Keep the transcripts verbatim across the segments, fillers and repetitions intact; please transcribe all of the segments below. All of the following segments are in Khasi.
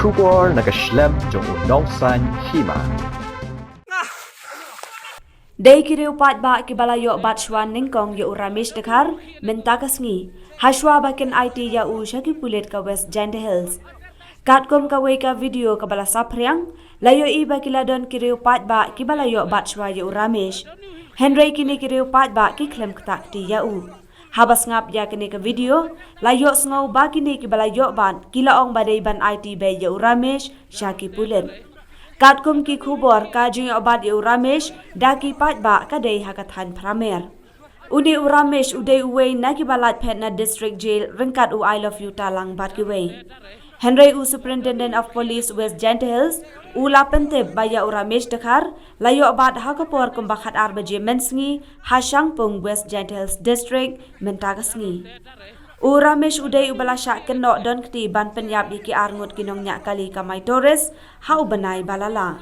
Khubor na ka shlem jong u nongsan hima. Dei ki riew paidbah kiba la ïoh bat shuwa nyngkong ïa u Ramesh Dkhar mynta ka sngi, ha shuwa ba kin aiti ïa u sha ki pulit ka West Jaintia Hills. Katkum kawei ka video kaba la saphriang, la ïohi ba ki la don ki riew paidbah kiba la ïoh bat shuwa ïa u Ramesh. Hynrei kine ki riew paidbah ki khlem ktah kti ïa u. Haba sngap ïa kane ka video, la ïohsngew ba kine kiba la ïoh bat ki la ong ba dei ban aiti beit ïa u Ramesh sha ki pulit. Katkum ki khubor, ka jingïoh bat ïa u Ramesh da ki paidbah ka dei ha ka thaiñ Pramer. Une u Ramesh u dei uwei na kiba lait phet na District Jail ryngkat u I Love You Talang bad kiwei. Hynrei u Superintendent of Police West Jaintia Hills u la pyntip ba ïa u Ramesh Dkhar la ïoh bat ha ka por kumba khatar baje mynsngi ha Shangpung, West Jaintia Hills District mynta ka sngi. U Ramesh u dei uba la shah kynnoh don kti ban pynïap ïa ki arngut ki nongñiah kali kamai tourist ha u bnai ba la lah.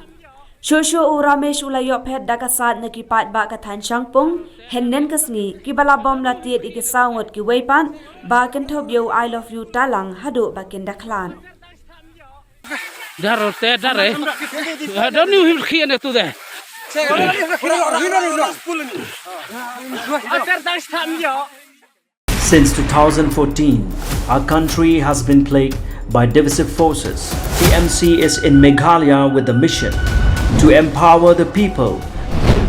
Shuh shuh u Ramesh u la ïoh phet da ka sat na ki paidbah ka thaiñ Shangpung hynnin ka sngi, kiba la bom la tied ïa ki saw ngut kiwei pat ba kynthup ïa u I Love You Talang haduh ba kin da khlad. Daro te dare. Don't you hear here to there? Since two thousand fourteen, our country has been plagued by divisive forces. T M C is in Meghalaya with the mission to empower the people,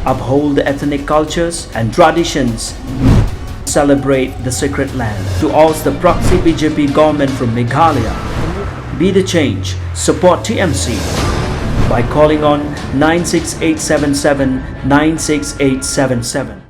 uphold the ethnic cultures and traditions, celebrate the sacred land. To oust the proxy B J P government from Meghalaya, be the change, support T M C by calling on nine six eight seven seven nine six eight seven seven.